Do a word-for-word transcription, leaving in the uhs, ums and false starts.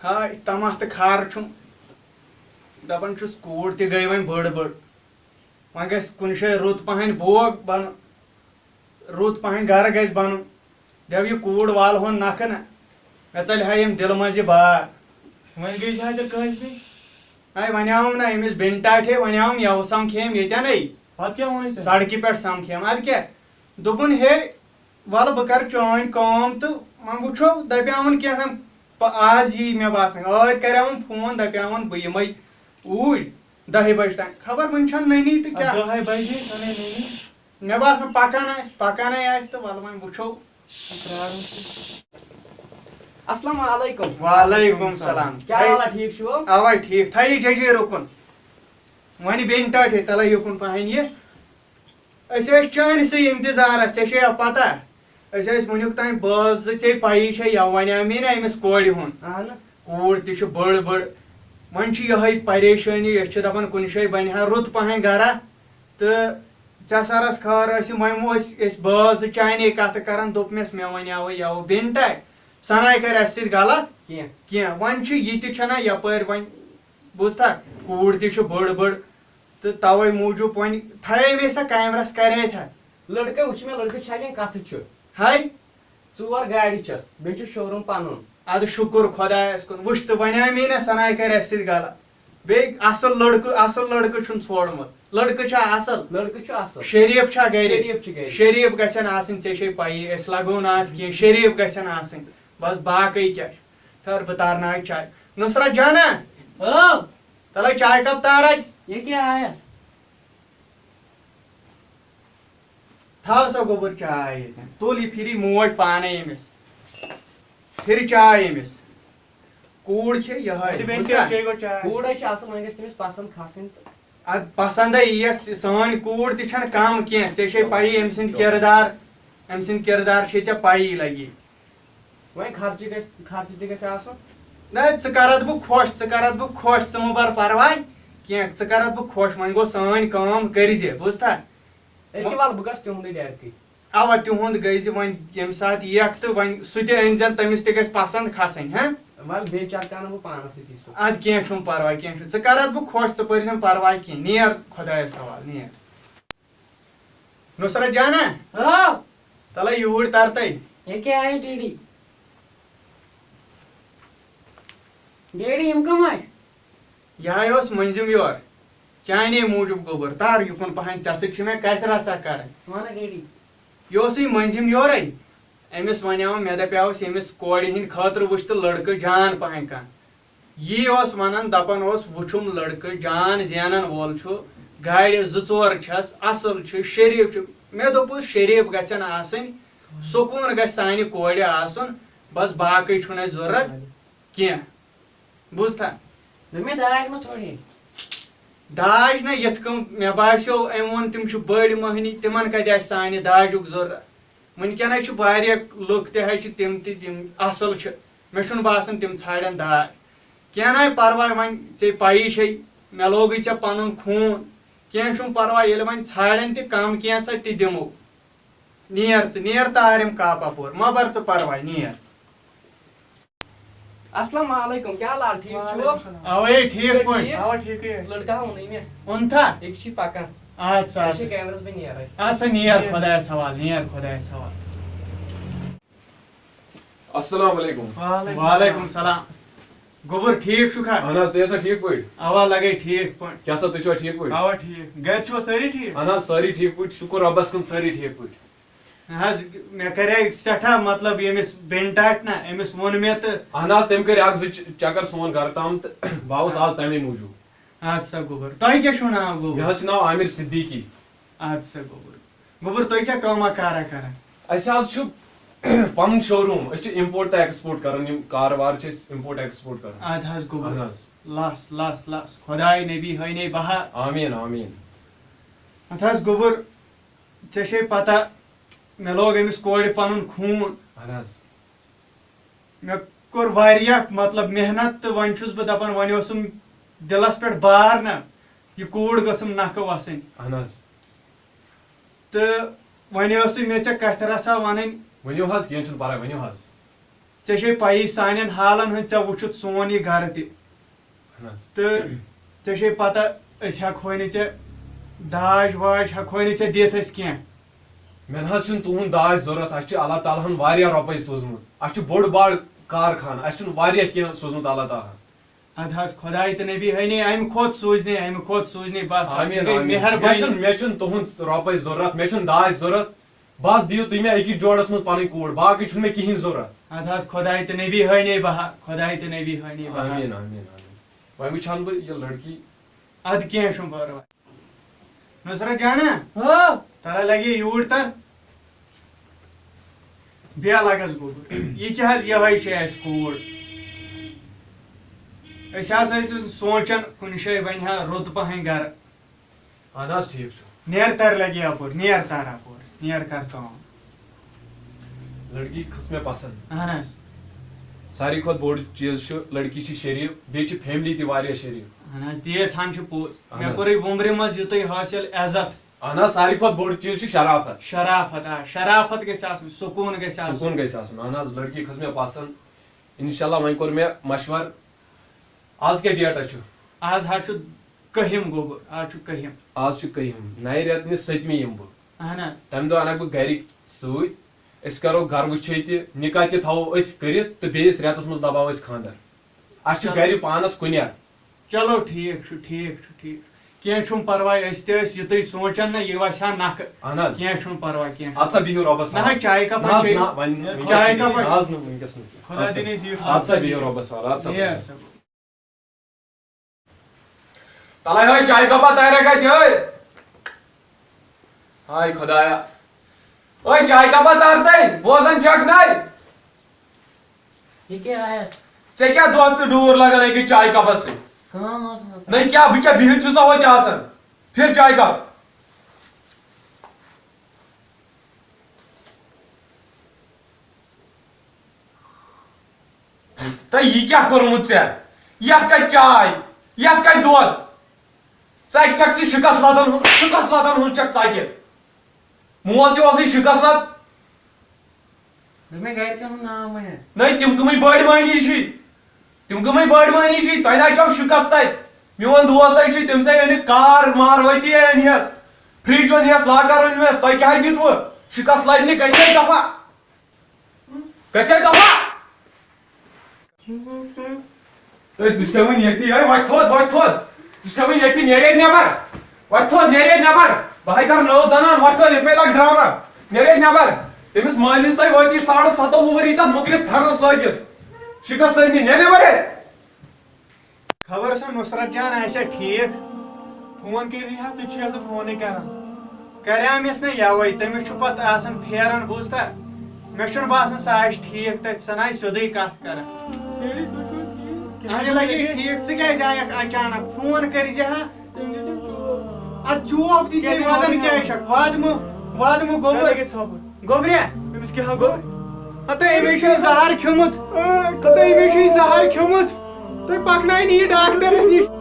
ہاے، طمع تہٕ خار چھُم۔ دَپان چھُس، کوٗر تہِ گٔے وۄنۍ بٔڑ بٔڑ۔ وۄنۍ گژھِ کُنہِ جایہِ رُت پَہَن بوگ بَنُن، رُت پَہَن گَرٕ گژھِ بَنُن۔ دَپ، یہِ کوٗر والہون نَکھٕ نہ، مےٚ ژَلہِ ہا ییٚمہِ دِلہٕ منٛز یہِ بار۔ وۄنۍ گٔے زِ حاجت کٲنٛسہِ نِش؟ ہے، وۄنۍ آوُم نہ أمِس بِنٹاٹھے، وۄنۍ آوُم یَوٕ سَمکھیم ییٚتٮ۪ن ہے۔ پَتہٕ کیٛاہ ووٚنُے ژےٚ؟ سڑکہِ پٮ۪ٹھ سَمکھیم۔ اَدٕ کیٛاہ؟ دوٚپُن، ہے، وَلہٕ بہٕ کَرٕ چٲنۍ کٲم تہٕ وۄنۍ وٕچھو، دَپیٛاوُن کینٛہہ تام، پَ-، آز یی مےٚ باسان، ٲدۍ کَریٛاوُن فون، دَپیٛاوُن بہٕ یِمَے اوٗرۍ دَہہِ بَجہِ تام۔ خبر وٕنہِ چھَنہٕ نٔنی تہٕ کیٛاہ۔ دَہے بَجے سَنے نٔنی۔ مےٚ باسان پَکان آسہِ، پَکانَے آسہِ تہٕ وَلہٕ وۄنۍ وٕچھو۔ السلام علیکم۔ وعلیکم السلام۔ کیٛاہ حالا، ٹھیٖک چھِو؟ اَوا ٹھیٖک۔ تھٲیِو جٔجیٖر اُکُن۔ وۄنۍ بیٚنہِ ٹاٹھے تَلَے یُکُن پَہَن یہِ۔ أسۍ ٲسۍ چٲنۍ سٕے اِنتظارَس، ژےٚ چھےٚ یا پَتہ۔ أسۍ ٲسۍ وٕنیُک تام بٲژ زٕ، ژےٚ پَیی چھےٚ، یَوٕ وَنیٛاو مے نہ أمِس کورِ ہُنٛد۔ اَہَنہٕ۔ کوٗر تہِ چھِ بٔڑ بٔڑ۔ وۄنۍ چھِ یِہوٚے پریشٲنی، أسۍ چھِ دَپان کُنہِ جایہِ بَنہِ ہا رُت پَہَن گَرا۔ تہٕ ژےٚ سَرَس خٲر ٲسِم، وۄنۍ مہٕ ٲسۍ أسۍ بٲژ زٕ چانے کَتھٕ کَران، دوٚپمَس، مےٚ وَنیٛاوُے یَوٕ بیٚنہِ ٹاٹھۍ، سۄ نَے کَرِ اَسہِ سۭتۍ غلط کینٛہہ۔ کینٛہہ۔ وۄنۍ چھِ یہِ تہِ چھَنہ یَپٲرۍ وۄنۍ، بوٗزتھا، کوٗر تہِ چھِ بٔڑ بٔڑ، تہٕ تَوَے موٗجوٗب وۄنۍ تھایے مےٚ سۄ کیمرَس کَرے تھا۔ لٔڑکہٕ وٕچھ مےٚ، لٔڑکہٕ چھا کینٛہہ کَتھٕ چھُ۔ ہاے۔ ژور گاڑِ چھَس، بیٚیہِ چھُ شوروٗم پَنُن۔ اَدٕ شُکُر خۄدایَس کُن، وٕچھ تہٕ وۄنۍ آے مے نہ سَناے کَرِ اَسہِ سۭتۍ غلط۔ بیٚیہِ اَصٕل لٔڑکہٕ، اَصٕل لٔڑکہٕ چھُن ژھوڑمُت۔ لٔڑکہٕ چھا اَصٕل؟ لٔڑکہٕ چھُ اَصٕل۔ شریٖف چھا گَرِ؟ شریٖف چھُ گَرِ۔ شریٖف گژھن آسٕنۍ، ژےٚ چھے پَیی، أسۍ لَگو نہٕ اَتھ کینٛہہ، شریٖف گژھن آسٕنۍ۔ بَس باقٕے کیٛاہ چھُ؟ ٹھٔہر بہٕ تارناوٕ چاے۔ نُصرت جانہ! ہاو۔ تَلَے چاے کَپ تار اَتہِ۔ ییٚکیٛاہ آیَس۔ تھاو سا گوٚبُر چاے ییٚتٮ۪ن۔ تُل یہِ پھِری موج پانَے أمِس۔ پھِرِ چاے أمِس۔ کوٗر چھِ یِہوٚے۔ اَدٕ بیٚیہِ بوٗزتھا؟ چاے گوٚو چاے۔ کوٗر ہے چھِ اَصٕل، وۄنۍ گژھِ تٔمِس پَسنٛد کھَسٕنۍ تہٕ۔ اَدٕ پَسنٛدَے یِیَس، سٲنۍ کوٗر تہِ چھَنہٕ کَم کینٛہہ۔ ژےٚ چھے پَیی أمۍ سٕنٛدۍ کِردار، أمۍ سٕنٛدۍ کِردار چھے ژےٚ پَیی لَگی۔ وۄنۍ خرچہِ گژھِ، خرچہِ تہِ گژھِ آسُن۔ نہ، ژٕ کَرَتھ بہٕ خۄش، ژٕ کَرَتھ بہٕ خۄش، ژٕ مہٕ بَر پَرواے کینٛہہ، ژٕ کَرَتھ بہٕ خۄش۔ وۄنۍ گوٚو سٲنۍ کٲم کٔرۍ زِ، بوٗزتھا؟ أکہِ وَلہٕ بہٕ گژھٕ تِہُنٛدُے ڈٮ۪رکٕے۔ اَوا، تِہُنٛد گٔے زِ وۄنۍ ییٚمہِ ساتہٕ یِکھ تہٕ وۄنۍ سُہ تہِ أنۍ زٮ۪ن، تٔمِس تہِ گژھِ پَسنٛد کھَسٕنۍ، ہہ؟ وَلہٕ بیٚیہِ چَرکاونہٕ بہٕ پانَس سۭتی سُہ۔ اَدٕ کینٛہہ چھُنہٕ پَرواے، کینٛہہ چھُنہٕ۔ ژٕ کَرَتھ بہٕ خۄش، ژٕ پٔرۍ زٮ۪ن پَرواے کینٛہہ۔ نیر خۄدایَس حوالہٕ، نیر۔ نُصرت جانہ، ہاو۔ تَلَے یوٗرۍ تَر تَے۔ ییٚکیٛاہ آیہِ ڈیڈی۔ ڈیڈی، یِم کٕم ٲسۍ؟ یہِ ہاے اوس مٔنٛزِم یور۔ چانے موٗجوٗب گوٚبُر، تَر یُکُن پَہَن، ژےٚ سۭتۍ چھِ مےٚ کَتھِ رَژھا کَرٕنۍ۔ وَن ڈیڈی۔ یہِ اوسُے مٔنٛزِم یورَے۔ أمِس وَنیٛاو، مےٚ دَپیٛاوُس، ییٚمِس کورِ ہِنٛدِ خٲطرٕ وٕچھ تہٕ لٔڑکہٕ جان پَہَن کانٛہہ۔ یی اوس وَنان، دَپان اوس، وٕچھُم لٔڑکہٕ جان زینَن وول چھُ، گاڑِ زٕ ژور چھَس، اَصٕل چھُ، شریٖف چھُ۔ مےٚ دوٚپُس، شریٖف گژھن آسٕنۍ، سکوٗن گژھِ سانہِ کورِ آسُن، بَس باقٕے چھُنہٕ اَسہِ ضوٚرَتھ کینٛہہ۔ بوٗزتھا؟ دوٚپمَے داج ما ژھوٚٹے؟ داج نہ، یِتھ کٔنۍ مےٚ باسیو، أمۍ ووٚن، تِم چھِ بٔڑۍ مٔہنی، تِمَن کَتہِ آسہِ سانہِ داجُک ضوٚرَتھ؟ وٕنکٮ۪ن حظ چھِ واریاہ لُکھ تہِ حظ چھِ تِم تہِ، تِم اَصٕل چھِ۔ مےٚ چھُنہٕ باسان تِم ژھانٛڈن داج۔ کینٛہہ نہ پَرواے، وۄنۍ ژےٚ پَیی چھے، مےٚ لوگُے ژےٚ پَنُن خوٗن۔ کینٛہہ چھُنہٕ پَرواے، ییٚلہِ وۄنۍ ژھانٛڈن تہِ کَم کینٛژھا تہِ دِمو۔ نیر ژٕ، نیر تارٮ۪م کاپا پور، مہ بَر ژٕ پَرواے، نیر۔ السلام علیکم، کیٛاہ حال، ٹھیٖک چھِو؟ وعلیکم السلام۔ اَوَے ٹھیٖک پٲٹھۍ۔ ٹھیٖک؟ اَوا ٹھیٖکٕے۔ لٔڑکہٕ ہا اوٚنُے مےٚ۔ اوٚن تھا؟ أکِس چھِ پَکان۔ اَدٕ سا، أسۍ چھِ اَدٕ سا۔ کیمرَس بہٕ نیرَے۔ اَدٕ سا، نیر خۄدایَس حوالہٕ، نیر خۄدایَس حوالہٕ۔ السلام علیکم۔ وعلیکم وعلیکم السلام۔ گوٚبُر، ٹھیٖک چھُکھا؟ اَہَن حظ، تُہۍ ٲسوا ٹھیٖک پٲٹھۍ؟ اَوا، لَگے ٹھیٖک پٲٹھۍ۔ کیٛاہ سا، تُہۍ چھِوا ٹھیٖک پٲٹھۍ؟ اَوا، ٹھیٖک۔ گَرِ چھِوا سٲری ٹھیٖک؟ اَہَن حظ، سٲری ٹھیٖک پٲٹھۍ، شُکُر رۄبَس کُن، سٲری ٹھیٖک پٲٹھۍ۔ نہ حظ، مےٚ کَرے سٮ۪ٹھاہ، مطلب، ییٚمِس بیٚنہِ ٹاٹھۍ نہ، أمِس ووٚن مےٚ تہٕ۔ اَہَن حظ، تٔمۍ کٔرۍ اَکھ زٕ چ-، چکر سون گَرٕ تام تہٕ بہٕ آوُس آز تَمے موٗجوٗب۔ اَدٕ سا گوٚبُر، تۄہہِ کیٛاہ چھُو ناو گوٚبُر؟ مےٚ حظ چھُ ناو عامر صدیقی۔ اَدٕ سا گوٚبُر۔ گوٚبُر، تُہۍ کیٛاہ کٲمہ کارا کَران؟ اَسہِ حظ چھُ پَنُن شوروٗم، أسۍ چھِ import تہٕ export کَران، یِم کارٕبار چھِ أسۍ import export کَران۔ اَدٕ حظ گوٚبُر۔ اَہَن حظ۔ لَس، لَس، لَس۔ خۄداے نبی ہٲینَے بہار۔ آمیٖن، آمیٖن۔ اَدٕ حظ گوٚبُر، ژےٚ چھے پَتہ، مےٚ لوگ أمِس کورِ پَنُن خوٗن۔ اَہَن حظ۔ مےٚ کوٚر واریاہ، مطلب، محنت تہٕ وۄنۍ چھُس بہٕ دَپان، وۄنۍ اوسُم دِلَس پٮ۪ٹھ بار نہ، یہِ کوٗر گٔژھٕم نَکھٕ وَسٕنۍ۔ اَہَن حظ۔ تہٕ وۄنۍ ٲسٕے مےٚ ژےٚ کَتھِ رَژھا وَنٕنۍ۔ ؤنِو حظ، کینٛہہ چھُنہٕ پَرواے، ؤنِو حظ۔ ژےٚ چھے پَیی سانٮ۪ن حالن ہٕنٛز، ژےٚ وٕچھُتھ سون یہِ گرٕ تہِ۔ اہن حظ۔ تہٕ ژےٚ چھے پتہ، أسۍ ہٮ۪کہوے نہٕ ژےٚ داج واج ہٮ۪کہوے نہٕ ژےٚ دِتھ أسۍ کینٛہہ۔ مےٚ نہ حظ چھُنہٕ تُہُنٛد داج ضوٚرتھ، اَسہِ چھُ اللہ تعالیٰ ہن واریاہ رۄپَے سوٗزمُت، اَسہِ چھُ بوٚڑ بار کارخانہٕ، اَسہِ چھُنہٕ واریاہ کینٛہہ سوٗزمُت اللہ تعالیٰ ہن۔ اَدٕ حظ خۄداے تہٕ نبی ہٲنی، اَمہِ کھۄتہٕ سوٗزنی، اَمہِ کھۄتہٕ سوٗزنی، بس، اَتھ آمیٖن، گٔے آمیٖن۔ مےٚ مہربٲنی۔ چھُنہٕ، مےٚ چھُنہٕ تُہُنٛد رۄپَے ضوٚرتھ، مےٚ چھُنہٕ داج ضوٚرتھ، بس دِیِو تُہۍ مےٚ أکِس جوڑس منٛز پنٕنۍ کوٗر، باقٕے چھُنہٕ مےٚ کِہیٖنۍ ضوٚرتھ۔ اَدٕ حظ خۄداے تہٕ نبی ہٲنی بہا، خۄداے تہٕ نبی ہٲنی بہا۔ آمیٖن، آمیٖن، آمیٖن۔ وۄنۍ وٕچھان بہٕ یہِ لڑکی۔ اَدٕ کینٛہہ چھُنہٕ پرواے۔ نصرت جانا، ہاں۔ تَلہ لگے یوٗرۍ تَر۔ بیٚیہِ لگس گوٚبُر۔ یہِ کیٛاہ حظ، یِہوٚے چھِ اَسہِ کوٗر۔ أسۍ حظ ٲسۍ سونٛچان کُنہِ جایہِ بنہِ ہا رُت پہن گرٕ۔ اہن حظ، ٹھیٖک چھُ۔ نیر تَر لگہِ یپٲرۍ، نیر تَر اپٲرۍ، نیر کر کٲم۔ لڑکی کھٔژ مےٚ پسنٛد۔ اہن حظ۔ ساروی کھۄتہٕ بوٚڑ چیٖز چھُ، لڑکی چھِ شریٖف، بیٚیہِ چھِ فیملی تہِ واریاہ شریٖف۔ اہن حظ، تیٖژ ہن چھِ پوٚز۔ اہن مےٚ حظ۔ کوٚرُے وُمرِ منٛز یُتُے حٲصِل عزت۔ اہن حظ، ساروی کھۄتہٕ بوٚڑ چیٖز چھُ شرافت۔ شرافت، آ، شرافت گژھِ آسُن، سکوٗن گژھِ آسُن۔ سکوٗن گژھِ آسُن۔ اہن حظ، لڑکی کھٔژ مےٚ پسنٛد۔ انشاءاللہ، وۄنۍ کوٚر مےٚ مشورٕ۔ آز کیٛاہ ڈیٹا چھُ؟ آز حظ چھُ کٔہِم گوٚبُر، آز چھُ کٔہِم۔ آز چھُ کٔہِم، نَیہِ رٮ۪تہٕ نہِ سٔتمہِ یِمہٕ بہٕ۔ اہن حظ۔ تَمہِ دۄہ اَنَکھ بہٕ گَرِکۍ سۭتۍ، أسۍ کَرو گَرٕ وٕچھے تہِ، نِکاح تہِ تھاوو أسۍ کٔرِتھ تہٕ بیٚیِس رٮ۪تَس منٛز دَباوو أسۍ خانٛدَر۔ اَسہِ چھُ چلو۔ گَرِ پانَس کُنیر۔ چلو ٹھیٖک چھُ، ٹھیٖک چھُ، ٹھیٖک چھُ۔ کینٛہہ چھُنہٕ پَرواے، أسۍ تہِ ٲسۍ یُتُے سونٛچان نہ، یہِ وَسہِ ہا نَکھٕ۔ اہن حظ۔ کینٛہہ چھُنہٕ پَرواے، کینٛہہ چھُنہٕ۔ اَدٕ سا بِہِو رۄبَس نہ حظ، حوالہٕ۔ چایہِ کَپا نہ حظ، چیٚیِو۔ نہ، وۄنۍ، وۄنۍ چایہِ کیٛاہ کَپا۔ نہ حظ، نہٕ وٕنکیٚس نہٕ کینٛہہ۔ خۄدا اَدٕ سا، دِنۍ اَسہِ یہِ اَدٕ سا بِہِو رۄبَس حوالہٕ، اَدٕ سا یہِ بِہِو۔ ہسا۔ تَلَے ہٲے، چایہِ کَپا تَیارا کَتہِ ہٲے؟ ہاے خۄدایا۔ اوے، چاے کپا تار تَے، بوزان چھکھ نَے؟ یہِ کیٛاہ آیا؟ ژےٚ کیٛاہ دۄہ تہٕ ڈوٗر لگان أکِس چاے کپس سۭتۍ؟ کٲم ٲس مےٚ۔ نَے کیٛاہ، بہٕ کیٛاہ بِہِتھ چھُسا ہوٚتہِ آسان؟ پھِر چاے کپ۔ تہٕ یہِ کیٛاہ کوٚرمُت ژےٚ؟ یَتھ کَتہِ چاے؟ یَتھ کَتہِ دۄد؟ ژَکہِ چھَکھ ژٕ شِکَس لَدَن ہُنٛد، شِکَس لَدَن ہُنٛد چھَکھ ژَکہِ۔ مول تہِ اوسُے شِکَس لَد۔ دوٚپمَے گَرِکٮ۪ن ہُنٛد ناو مہ ہےٚ۔ نَے، تِم کٕمٕے بٔڑۍ مٔہنی چھِ؟ تِم کٕمٕے بٔڑۍ مٔہنی چھِ؟ تۄہہِ نَے چھَو شِکَس تَتہِ۔ میون دوس ہے چھُ، تٔمِس ہے أنِکھ کار ماروتی ہے أنۍ ہَس، فرٛج اوٚن ہَس، لاکَر اوٚن ہَس، تۄہہِ کیٛاہ دیُتوٕ؟ شِکَس لَدنہِ گژھِ ہے دَفعہ۔ گژھِ ہے دَفعہ۔ ہے، ژٕ چھُکھ وۄنۍ ییٚتی، ہے، وۄتھ تھوٚد، وۄتھ تھوٚد۔ ژٕ چھُکھ وۄنۍ ییٚتی، نیرے نٮ۪بر۔ وۄتھ تھوٚد، نیرے نٮ۪بر۔ بہٕ ہے کَرٕ نٔو زنان، وۄتھ تھوٚد، ییٚتہِ مےٚ لَگہِ ڈرامہ۔ نیرے نٮ۪بر۔ تٔمِس مٲلِس ہے وٲتی ساڑٕ سَتو وُہٕرۍ تَتھ مُکرِس پھٮ۪رنَس لٲگِتھ۔ شِکَس لٲگِتھ، نیر نٮ۪بر ہے۔ خبر سا نصرت جان آسیا ٹھیٖک؟ فون کٔرِو ہا، تُہۍ چھِو یَس فونٕے کران۔ کریام یَس نہ یَوَے، تٔمِس چھُ پَتہٕ آسان پھیران، بوٗزتھا؟ مےٚ چھُنہٕ باسان سۄ آسہِ ٹھیٖک تَتہِ، سۄ نہ آسہِ سیوٚدُے کَتھ کران۔ اہنہِ لگے ٹھیٖک، ژٕ کیٛازِ آیَکھ اچانک؟ فون کٔرۍ زِ ہا۔ اَدٕ چوب تہِ دِتھ وَدان کیٛازِ چھَکھ؟ وادٕ مہٕ، وادٕ مہٕ گوٚبُر۔ گوٚبریا؟ أمِس کیٛاہ ہا گوٚو؟ ہتہٕ أمِس چھُے زہر کھیوٚمُت۔ ہتہٕ أمِس چھُے زہر کھیوٚمُت۔ تُہۍ پکناوِن یہِ ڈاکٹرس نِش۔